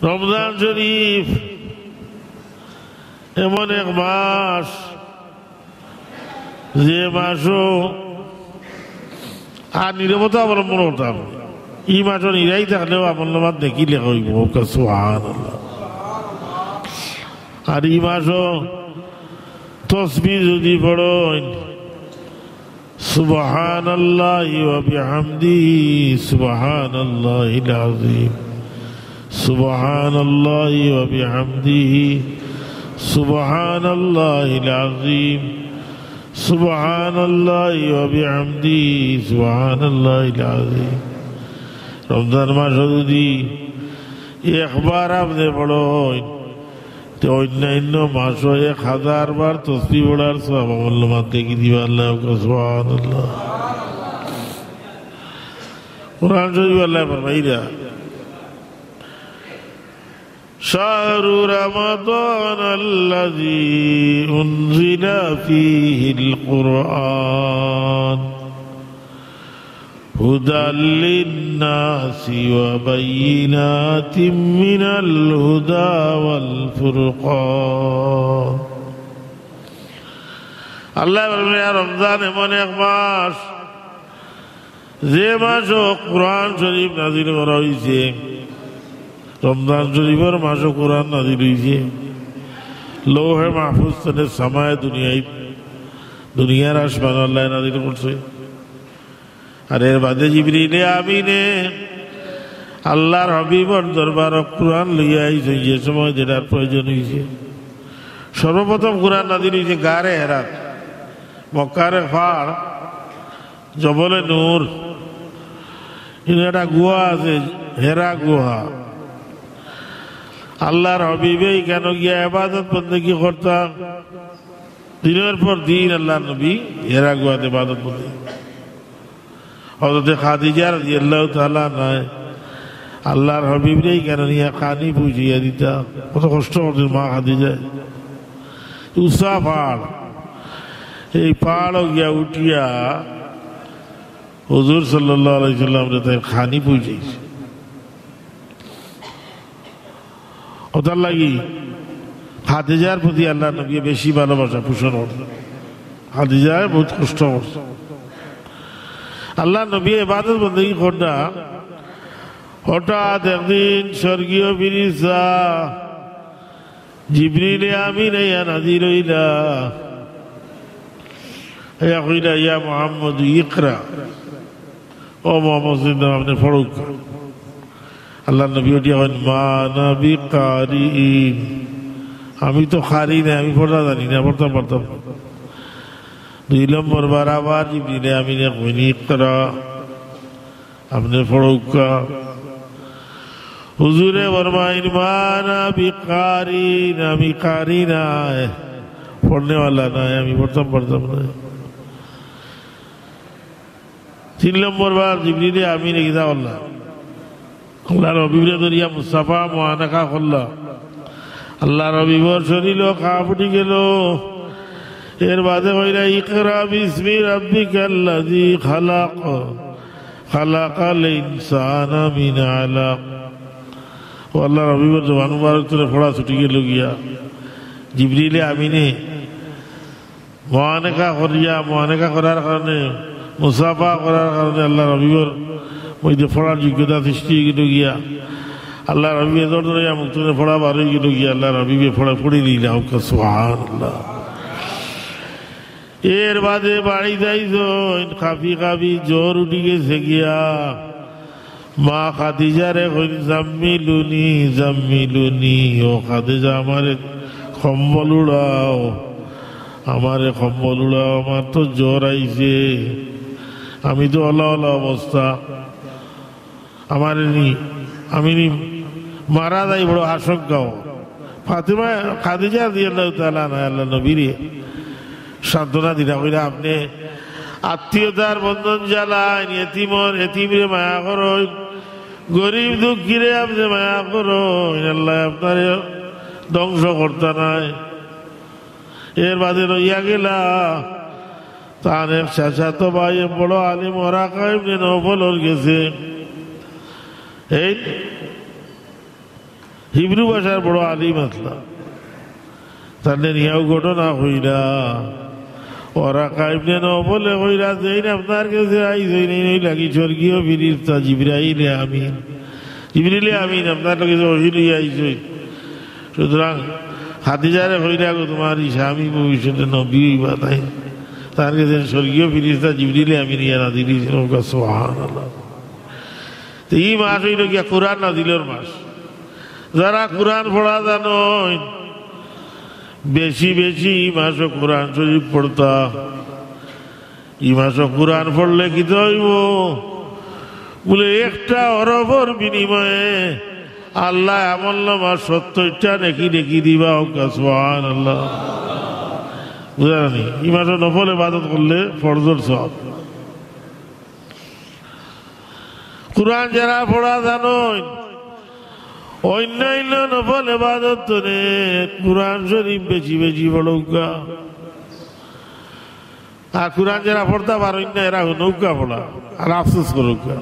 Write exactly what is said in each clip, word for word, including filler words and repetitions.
রমজান শরীফ এমন এক মাস, যে মাসও আর নীরবতা অবলম্বন করতাম, ই মাসও নিরাই থাকলেও আমলনামাত নেকি লেখা অইবো। সুবহানাল্লাহ। আর ই মাসও তসবিহ যদি পড়ইন, سبحان الله وبحمده، سبحان الله العظيم، سبحان الله وبحمده، سبحان الله العظيم، سبحان الله وبحمده، سبحان الله العظيم। রমজান মাসও যদি একবার আপনে পড়ইন, তে অইন্যাইন্য মাসও এক হাজার বার তসবিহ পড়ার সওয়াব আমলনামাত নেকি দিবা আল্লাহ। সুবহানাল্লাহ। কোরআন শরীফ আল্লায় ফরমাইরা, شهر رمضان الذي أنزل فيه القرآن هدى للناس وبينات من الهدى والفرقان। আল্লায় বলেন, ইয়া রমজান এমন এক মাস, যে মাসও কোরআন শরীফ নাজিল করা অইছে, রমজান শরীফর মাসও কোরআন নাজিল অইছে। লৌহে মাহফুজ তনে সামায়ে দুনিয়ায়, দুনিয়ার আসমানো আল্লায় নাজিল করছে। আর এর বাদে জিবরিলে আমিনে আল্লাহর হাবিবর দরবারো কোরআন লইয়া আইছইন, যে সময় যেটার প্রয়োজন অইছে। সর্বপ্রথম কোরআন নাজিল অইছে গারে হেরাত, মক্কার এক পাহাড়, জবলে নূর। ইনো একটা গুহা আছে, হেরা গুহা। আল্লাহর হাবিবে ইখানো গিয়া ইবাদত বন্দেগি করতা। দিনর পর দিন আল্লাহর নবী হেরা গুহাত ইবাদত বন্দেগি। হযরতে খাদিজা রাদিয়াল্লাহু তাআলা আনহা আল্লাহর হাবিবরে ইখানো নিয়া খানি পৌঁছাইয়া দিতা। কত কষ্ট করছইন মা খাদিজায়। উচা পাহাড়, এই পাহাড়ো গিয়া উঠিয়া হুজুর সাল্লাল্লাহু আলাইহি ওয়াসাল্লামরে তাইন খানি পৌঁছাইছে। অতার লাগি খাদিজার প্রতি আল্লাহর নবী বেশি ভালোবাসা পোষণ করছইন। খাদিজায় বহুত কষ্ট করছইন। আল্লাহর নবী ইবাদত বন্দেগি করতা, হঠাৎ একদিন স্বর্গীয় ফিরিস্তা জিবরিলে আমিন আইয়া নাজিল অইলা। আইয়া কইলা, ইয়া মুহাম্মদ ইকরা, ও মোহাম্মদ সাল্লাল্লাহু আলাইহি ওয়াসাল্লাম, আপনে পড়উক্কা। আল্লাহর নবী উঠিয়া কইন, মা আনা বিকারিইন, আমি তো কারি নায়, আমি পড়তা জানি না, পড়তাম পারতাম না। দুই নম্বর বার আবার জিবরিলে আমিনে কইন, ইকরা, আপনে পড়উক্কা। হুজুরে ফরমাইন, মা আনা বিকারিইন, আমি কারি নায়, পড়নেওয়ালা নায়, আমি পড়তাম পারতাম নায়। তিন নম্বর বার জিবরিলে আমিনে কিতা করলা? আল্লাহর হাবিবরে ধরিয়া মুসাফা, মুআনাকা করলা। আল্লাহর হাবিবর শরীরও কাঁপ উঠি গেল। এর বাদে কইলা, ইকরা বিসমি রাব্বিকাল্লাযী খালাক, খালাকাল ইনসানা মিন আলাক। ও আল্লাহর হাবিবর জবান মুবারক তনে পড়া ছুটি গেল গিয়া। জিবরিলে আমিনে মুআনাকা করিয়া, মুআনাকা করার কারণে, মুসাফা করার কারণে আল্লাহর হাবিবর মধ্যে পড়ার যোগ্যতা সৃষ্টি অই গেল গিয়া। আল্লাহর হাবিবে জোর ধরিয়া মুখ তনে পড়া বার অই গেল গিয়া। আল্লাহর হাবিবে পড়া পড়ি দিলা। সুবহানাল্লাহ। এর বাদে বাড়িত আইছইন, কাঁপি কাঁপি জ্বর উঠি গেছে গিয়া। মা খাদিজারে কইন, জাম্মিলুনি, জাম্মিলুনি, ও খাদিজা, আমারে কম্বল উড়াও, আমারে কম্বল উড়াও, আমার তো জ্বর আইছে, আমি তো অলা অলা অবস্থা, আমারে নি, আমি নি মারা যাই, বড় আশঙ্কা। ফাতেমা, খাদিজা রাদিয়াল্লাহু তাআলা আনহা আল্লাহর নবীরে সান্ত্বনা দিলা, কইলা, আপনে আত্মীয়তার বন্ধন জ্বালাইন, এতিমর, এতিমরে মায়া করইন, গরিব দুঃখীরে আপনে মায়া করইন, আল্লায় আপনারে ধ্বংস করতা নায়। এর বাদে রইয়া গেলা তান এক চাচাতো ভাই, বড় আলিম ওরাকা ইবনে নওফলর গেছে। এই হিব্রু ভাষার বড় আলিম আছলা। তানরে নিয়াও ঘটনা কইরা, ওয়ারাকা ইবনে নওফলে কইরা, যেইন আপনার গেছে আইছইন, এইন অইলা গি স্বর্গীয় ফিরিস্তা জিবরাইলে আমিন। জিবরিলে আমিন আপনার গেছে ওহী লইয়া আইছইন। সুতরাং খাদিজারে কইরা গো, তুমার ই স্বামী ভবিষ্যতে নবী অইবা, তাইন তার গেছে স্বর্গীয় ফিরিস্তা জিবরিলে আমিন ইয়া নাজিল অইছইন। সুবহানাল্লাহ। তো ই মাস অইলো গিয়া কোরআন নাজিলর মাস। যারা কোরআন পড়া জানইন, বেশি বেশি ই মাসো কোরআন শরীফ পড়তা। ই মাসো কোরআন পড়লে কিতা অইবো? বুলে, একটা হরফর বিনিময়ে আল্লায় আমলনামার সত্তইরটা নেকি লেখি দিবা। কউক্কা সুবহানাল্লাহ। বুঝলা নি? ই মাসো নফল ইবাদত করলে ফরজর সওয়াব। কোরআন যারা পড়া জানইন, অইন্যাইন্য নফল ইবাদত থনে কোরআন শরীফ বেশি বেশি পড়উক্কা। আর কোরআন যারা পড়তা পারইন না, এরা হুনউক্কা পড়া, আর আফসোস করউক্কা।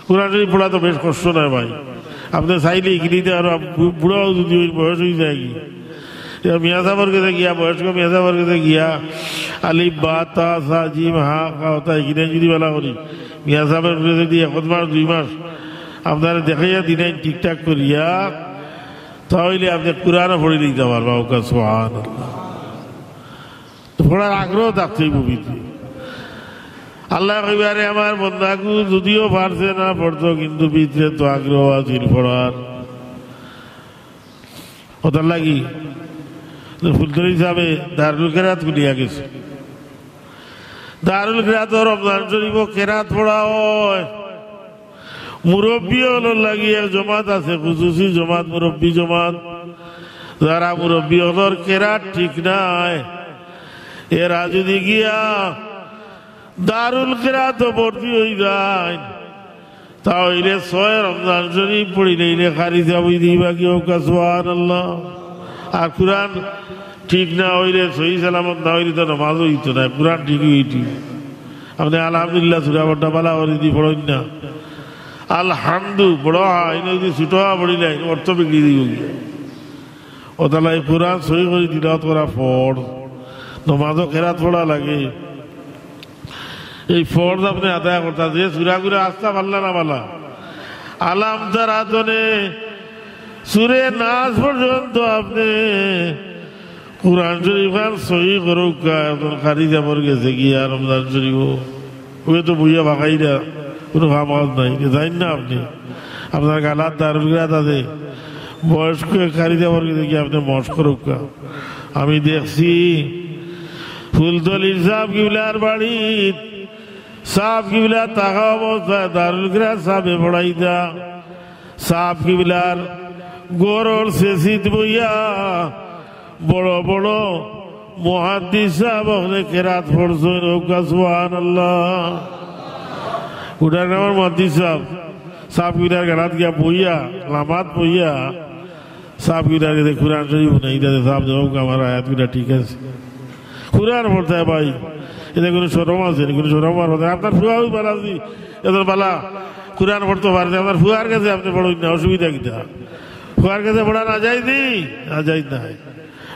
কোরআন শরীফ পড়া তো বেশ কষ্ট নায় ভাই। আপনে চাইলে ইগিলিতে আরো আপ-, বু-, বুড়াও যদি অইন, বয়স অইযায় গি, ইয়া মিয়া সাবর গেছে গিয়া, বয়স্ক মিয়া সাবর গেছে গিয়া, আলিফ, বা, তা, সা, জিম, হা, কা, তা, ইগিলা যদি বালা করি, মিয়া সাবর গেছে দিয়া এক মাস, দুই মাস, আপনারে দেখাইয়া দিলাইন ঠিকঠাক করিয়া, তা অইলে আপনে কোরআনও পড়ি দিতা পারবা। কউক্কা সুবহানাল্লাহ। তো পড়ার আগ্রহ থাকতে অইবো ভিতরে। আল্লায় কইবা, "আরে আমার বন্দাগু, যদিও পারছে না পড়তো, কিন্তু ভিতরে তো আগ্রহ আছিল পড়ার।" অতার লাগি ফুলতলি সাবে দারুল কেরাত খুলিয়া গেছে। দারুল কেরাতো রমজান শরীফো কেরাত পড়া অয়। মুরব্বি অকলর লাগি এক জমাত আছে, খুসুসি জমাত, মুরব্বি জমাত। যারা মুরব্বি অকলর কেরাত ঠিক নাই, এরা যদি গিয়া দারুল কেরাতো ভর্তি অইযাইন, তা অইলে ছয় রমজান শরীফ পড়িলে ইলে কারি সাব অই দিবা। কউক্কা সুবহানাল্লাহ। আর কোরআন ঠিক না অইলে সহি সালামত না অইলে তো নামাজ অইতো না, কোরআন ঠিকই অইতো। আপনে আলহামদুলিল্লাহ সুরা বড়টা বালা করি দি পড়ইন না। আলহামদু বড় হা, ইনো যদি ছোট হা পড়িলাই, অর্থ বিগড়ি দিবো গিয়া। অতার লাগি কোরআন সহি করি তিলাওয়াত করা ফরজ। নমাজও কেরাত পড়া লাগে। এই ফরজ আপনে আদায় করতা, যে সুরাগুলা আস্তা পারলা না বালা। আলাম তারা থনে সুরে নাস পর্যন্ত আপনে কোরআন শরীফ খান সহি করউক্কা, একজন কারি সাবর গেছে গিয়া রমজান শরীফো। অউ তো বইয়া বাকাইরা, কুনু কাম কাজ নাই, যাইন না আপনে। আপনার গালাত দারুল কেরাত আছে, বয়স্ক কারি সাবর গেছে গিয়া আপনে মশক করউক্কা। আমি দেখছি ফুলতলির সাব কিবলার বাড়িত, সাব কিবলা থাকা অবস্থায় দারুল কেরাত সাবে পড়াইতা। সাব কিবলার ঘরর সেসিত বইয়া বড় বড় মুহাদ্দিস সাব অকলে কেরাত পড়ছইন। কউক্কা সুবহানাল্লাহ। উঠার নামর মুহাদ্দিস সাব, সাব কিবলার গালাত গিয়া বইয়া, লামাত বইয়া, সাব কিবলার গেছে কোরআন শরীফ হুনাইতা। সাব, দেখউক্কা, আমার আয়াতগুলা ঠিক আছে। কোরআন পড়তায় ভাই, ইটা কুনু শরম আছে নি? কুনু শরম আর কথা। আপনার ফুয়াও বালা জি, এত বালা কোরআন পড়তো পারে, আপনার ফুয়ার গেছে আপনে পড়ইন না, অসুবিধা কিতা? ফুয়ার গেছে পড়া নাজাইজ নি? নাজাইজ নায়।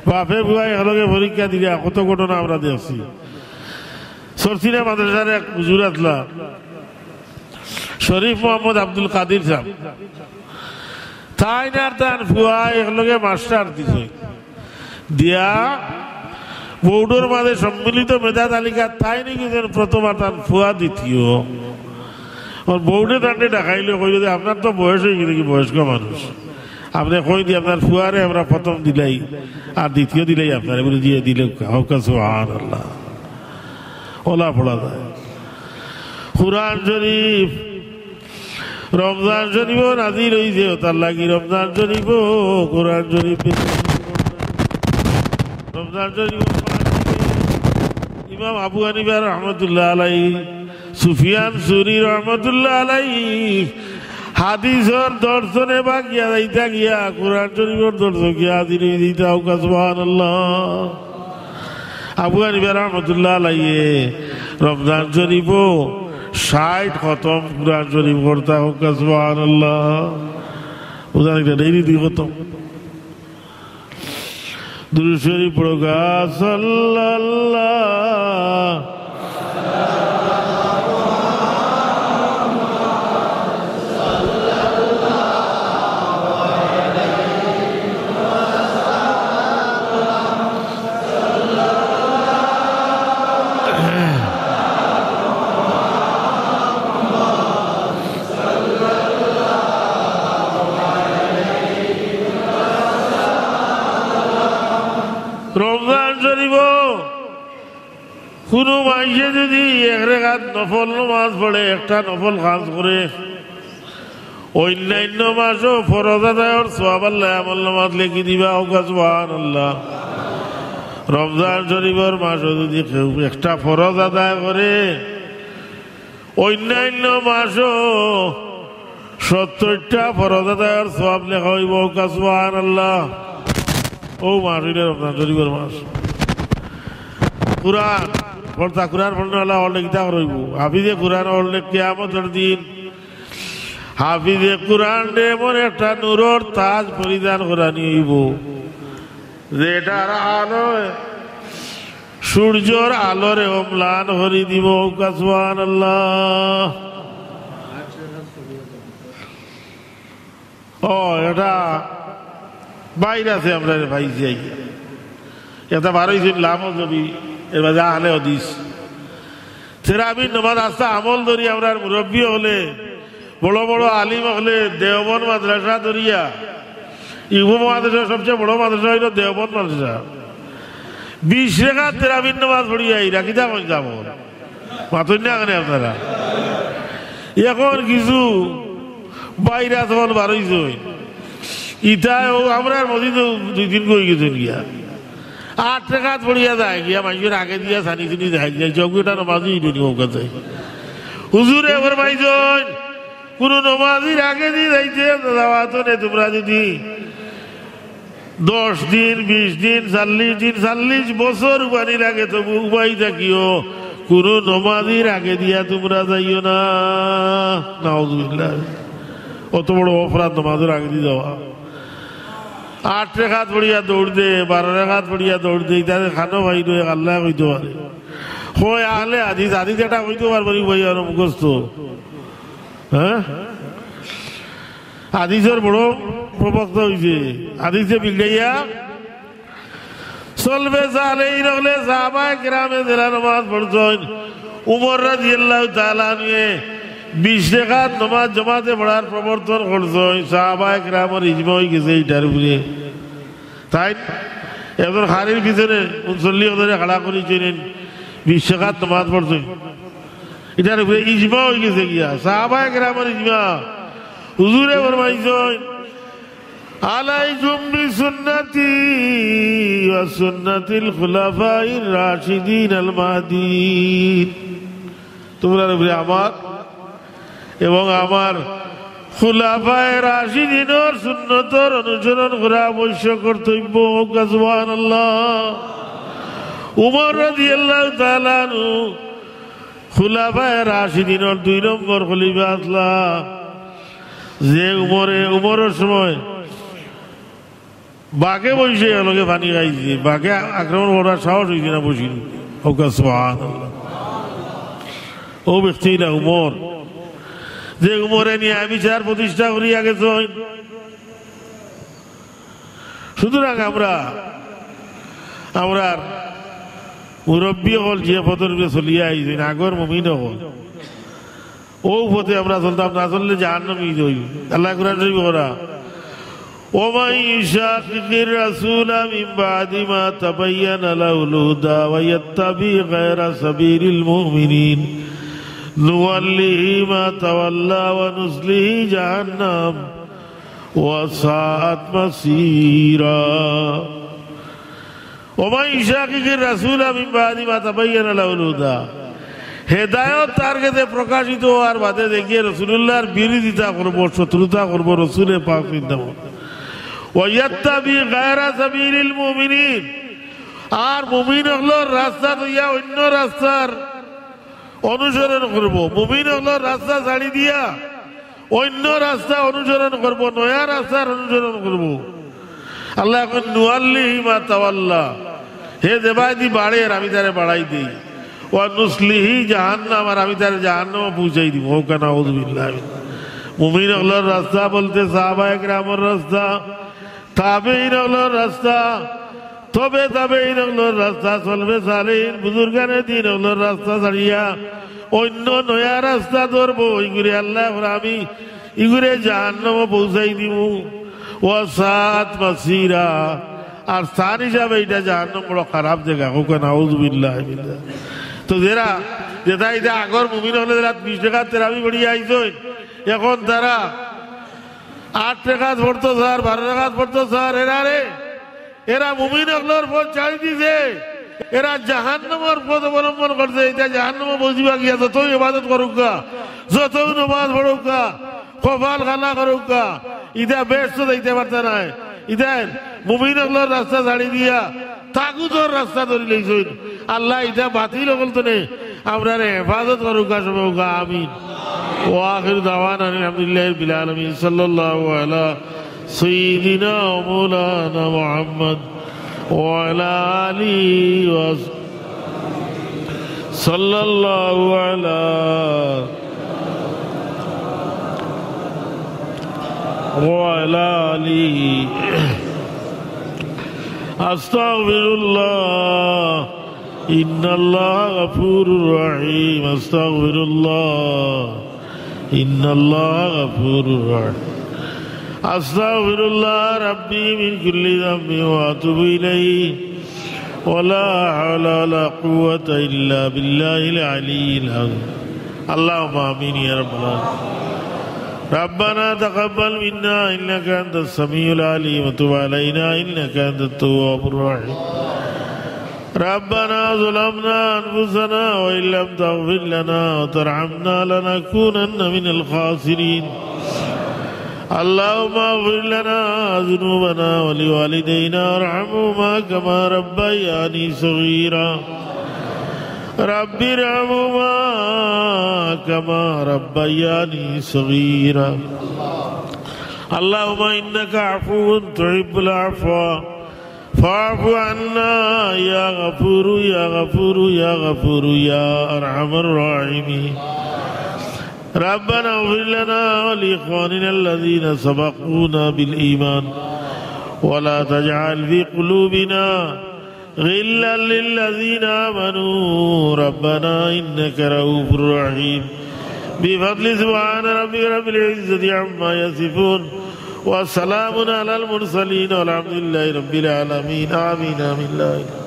বাপে ফুয়া একলগে পরীক্ষা দিরা, কত ঘটনা আমরা দেখছি। সরসিনা মাদ্রাসার এক হুজুর আছলা, শরীফ মোহাম্মদ আব্দুল কাদির সাব, তাইন আর তান ফুয়া একলগে মাস্টার দিছে। দিয়া বোর্ডর মাঝে সম্মিলিত মেধা তালিকা তাইন অইগেছইন প্রথম আর তান ফুয়া দ্বিতীয়। অখন বোর্ডে তানরে ডাকাইলো, কইলো যে, "আপনার তো বয়স অইগেছে, কি বয়স্ক মানুষ, আপনে কইন দি আপনার ফুয়ারে আমরা প্রথম দিলাই, আর দ্বিতীয় দিলাই আপনারে।" বুলে, "জি, দিলে।" কউক্কা সুবহানাল্লাহ। অলা পড়া যায়। কোরআন শরীফ রমজান শরীফো নাজিল অইছে, অতার লাগি রমজান শরীফো কোরআন শরীফ বেশি। রমজান শরীফো ইমাম আবু হানিফা রহমতুল্লাহ আলাইহি, সুফিয়ান সৌরি রহমতুল্লাহ আলাইহি হাদিসর দর্শনে বাগিয়া যাইতা গিয়া কোরআন শরীফর দর্শন গিয়া হাজির অইযিতা। কউক্কা সুবহানাল্লাহ। আবু হানিফা রহমতুল্লাহ আলাইহি রমজান শরীফো ষাইট খতম কোরআন শরীফ করতা। কউক্কা সুবহানাল্লাহ। বুঝা গেল? এই রীতি খতম। দুরূদ শরীফ পড়ো গা, সাল্লাল্লাহ। রমজান শরীফো কুনু মাইনষে যুদি এক রেকাত নফল নমাজ পড়ে, একটা নফল কাজ করে, অইন্যাইন্য মাসো ফরজ আদায়র সওয়াব আল্লায় আমল নামাত লেখি দিবা। কউক্কা সুবহানাল্লাহ। রমজান শরীফর মাসো যুদি কেউ একটা ফরজ আদায় করে, অইন্যাইন্য মাসো সত্তইরটা ফরজ আদায়র সওয়াব লেখা অইবো। কউক্কা সুবহানাল্লাহ। অউ মাস অইলো রমজান শরীফর মাস। কুরআন পড়তা, কুরআন পড়নেওয়ালা অইলে কিতা অইবো? হাফিজে কুরআন অইলে কিয়ামতর দিন হাফিজে কুরআনরে এমন একটা নূরর তাজ পরিধান করানি অইবো, যেটার আলোয় সূর্যর আলোরে অম্লান করি দিবো। কউক্কা সুবহানাল্লাহ। ও, এটা বাইর আছে, আমরা পাইছি আইয়া। এটা বারইছিল লামজবি, এর বাদে আহলে হাদিস। তেরাবির নমাজ আস্তা আমল ধরি আমরার মুরব্বি অকলে, বড় বড় আলিম অকলে, দেওবন্দ মাদ্রাসা ধরিয়া, ই উপমহাদেশর সবচেয়ে বড় মাদ্রাসা অইলো দেওবন্দ মাদ্রাসা। বিশ রেকাত তেরাবির নমাজ পড়িয়া ইরা কিতা কইন যাবো? মাতইন না কেনে আপনারা? এখন কিছু বাইরা তখন বারইছইন। ইতায় অউ আমরার মসজিদো দুই তিন অই গেছইন গিয়া। আট রেকাত পড়িয়া যায় গিয়া, মাইনষর আগে দিয়া সানি সুনি যায় গিয়া, জগটা নমাজি ইডুনি অউকাতে। হুজুরে ফরমাইছইন, কুনু নমাজির আগেদি যাইতে যাওয়া তো নে, তুমরা যুদি দশ দিন, বিশ দিন, চল্লিশ দিন, চল্লিশ বছর উবানি লাগে, তবু উবাই থাকিও, কুনু নমাজির আগে দিয়া তুমরা যাইও না। নাউজুবিল্লাহ। অত বড় অপরাধ নমাজর আগে দিয়া যাওয়া। আট রেকাত পড়িয়া দৌড় দে, বারো রেকাত পড়িয়া দৌড় দে, ইতারে খানো ভাই নয়, আল্লায় কইতো পারে। কয় আহলে হাদিস, হাদিস এটা কইতো পারবো নি ভাই, আর মুখস্থ। হ্যাঁ? হাদিসর বড় প্রবক্তা অইছে। হাদিসে বিগড়াইয়া সলফে সালেহিন অকলে সাহাবায়ে কেরামে যেলা নমাজ পড়ছইন, উমর রাদিয়াল্লাহু তাআলা আনহুয়ে বিশ রেকাত নমাজ জমাতে পড়ার প্রবর্তন করছইন। সাহাবায়ে কেরামর ইজমা অই গেছে ইটার উপরে। তাইন একজন কারির পিছনে মুসল্লি অকলরে খাড়া করি চইলেন, বিশ রেকাত নমাজ পড়ছইন। ইটার উপরে ইজমা অই গেছে গিয়া, সাহাবায়ে কেরামর ইজমা। হুজুরে ফরমাইছইন, "আলাইকুম বিসুন্নতি ওয়া সুন্নাতিল খুলাফাইর রাশিদিন আল মাহদিন।" তুমরার উপরে আমার এবং আমার খুলাফায়ে রাশিদিনর সুন্নতর অনুসরণ করা আবশ্যক কর্তব্য। কউক্কা সুবহানাল্লাহ। উমর রাদিয়াল্লাহু তাআলা আনহু খুলাফায়ে রাশিদিনর দুই নম্বর খলিফা আছলা। যে উমরে, উমরর সময় বাঘে বইছে, এর লগে পানি খাইছে, বাঘে আক্রমণ করার সাহস অইছে না বসির। কউক্কা সুবহানাল্লাহ। অউ ব্যক্তি না উমর, যে উমরে ন্যায় বিচার প্রতিষ্ঠা করিয়া গেছইন। সুতরাং আমরা, আমরার মুরব্বি অকল যে পথর উপরে চলিয়া আইছইন, আগর মুমিন অকল, অউ পথে আমরা চলতাম, না চললে জাহান্নামী অইমু। আল্লায় কুরআন শরীফো কইরা, "ওমান ইউশাকিকির রাসূলা মিন বাদি মা তাবায়্যানা লাহুল হুদা ওয়া ইয়াত্তাবি গায়রা সাবিলিল মুমিনিন নুওয়াল্লিহি মা তাওয়াল্লা ওয়া নুসলিহি জাহান্নাম ওয়া সাআত মাসীরা।" ওমান ইউশাকিকির রাসূলা মিন বাদি মা তাবায়্যানা লাহুল হুদা। হেদায়ত তার গেছে প্রকাশিত অওয়ার বাদে দেখিয়া রাসূলুল্লাহর বিরোধিতা করবো, শত্রুতা করবো, রাসূলে পাক জিন্দাবাদ। ওয়া ইয়াত্তাবি গায়রা সাবিলিল মুমিনিন। আর মুমিন অকলর রাস্তা থইয়া অইন্য রাস্তার অনুসরণ করবো। মুমিন অকলর রাস্তা ছাড়ি দিয়া অইন্য রাস্তা অনুসরণ করবো, নয়া রাস্তার অনুসরণ করবো। আল্লায় কইন, "নুওয়াল্লিহি মা তাওয়াল্লা।" হে যেবায়দি বাড়ের, আমি তারে বাড়াই দেই। "ওয়া নুসলিহি জাহান্নাম", আর আমি তারে জাহান্নামো পৌঁছাই দিমু। কউক্কা নাউযুবিল্লাহ। মুমিন অকলর রাস্তা বলতে সাহাবায়ে কেরামর রাস্তা, তাবেঈন অকলর রাস্তা, তবে তাবেঈন অকলর রাস্তা, সলফে সালেহিন, বুজুর্গানে দিন অকলর রাস্তা ছাড়িয়া অইন্য নয়া রাস্তা ধরবো, ইগুরে আল্লায় কইরা আমি ইগুরে জাহান্নামো পৌঁছাই দিমু। "ওয়া সাআত মাসিরা", আর স্থান হিসাবে ইটা জাহান্নাম বড় খারাপ জাগা। কউক্কা নাউযুবিল্লাহ। তো যেরা, যেটা ইটা আগর মুমিন অকলে যেরা বিশ রেকাত তেরাবি পড়িয়া আইছইন, এখন তারা আট রেকাত পড়তো স্যার, বারো রেকাত পড়তো স্যার, এরারে, এরা মুমিন অকলর পথ ছাড়ি দিছে, এরা জাহান্নামর পথ অবলম্বন করছে। ইটা জাহান্নামো পৌঁছিবা গিয়া যতউ ইবাদত করউক্কা, যতউ নমাজ পড়উক্কা, কপাল কালা করউক্কা, ইটা বেহেস্তো যাইতা পারতা নায়। ইটা মুমিন অকলর রাস্তা ছাড়ি দিয়া তাগুতর রাস্তা ধরি লইছইন। আল্লায় ইটা বাতিল অকল তনে আমরারে হেফাজত করউক্কা, সবে কউক্কা আমিন। ওয়া আখিরু দাওয়ানা আলহামদুলিল্লাহি রাব্বিল আলামিন। সাল্লাল্লাহু আলা সাইয়্যিদিনা ওয়া মাওলানা মুহাম্মদ ওয়া আলা আলিহি ওয়া সাল্লাল্লাহু আলা ওয়া আলা আলিহি। আস্তাগফিরুল্লাহ। ইন্নাল্লাহা গাফুরুর রহিম। আস্তাগফিরুল্লাহ। ইন্নাল্লাহা গাফুরুর রহিম। আস্তাগফিরুল্লাহ রাব্বি মিন কুল্লি যামবি ওয়া আতুবু ইলাইহি। ওয়া লা হাওলা ওয়া লা কুওয়াতা ইল্লা বিল্লাহিল আলিয়্যিল আযীম। আল্লাহুম্মা আমিন ইয়া রাব্বাল আলামিন। ربنا تقبل منا إنك أنت السميع العليم وتب علينا إنك أنت التواب الرحيم. ربنا ظلمنا أنفسنا وإن لم تغفر لنا وترحمنا لنكونن من الخاسرين. اللهم اغفر لنا ذنوبنا ولوالدينا وارحمهما كما ربياني صغيرا. رب ارحمهما كما ربياني صغيرا. اللهم إنك عفو تحب العفو فاعف عنا يا غفور يا غفور يا غفور يا أرحم الراحمين. ربنا اغفر لنا ولإخواننا الذين سبقونا بالإيمان ولا تجعل في قلوبنا غلا للذين آمنوا ربنا إنك رؤوف رحيم. بفضل سبحان ربك رب العزة عما يصفون وسلام على المرسلين والحمد لله رب العالمين. آمين، آمين، لا إله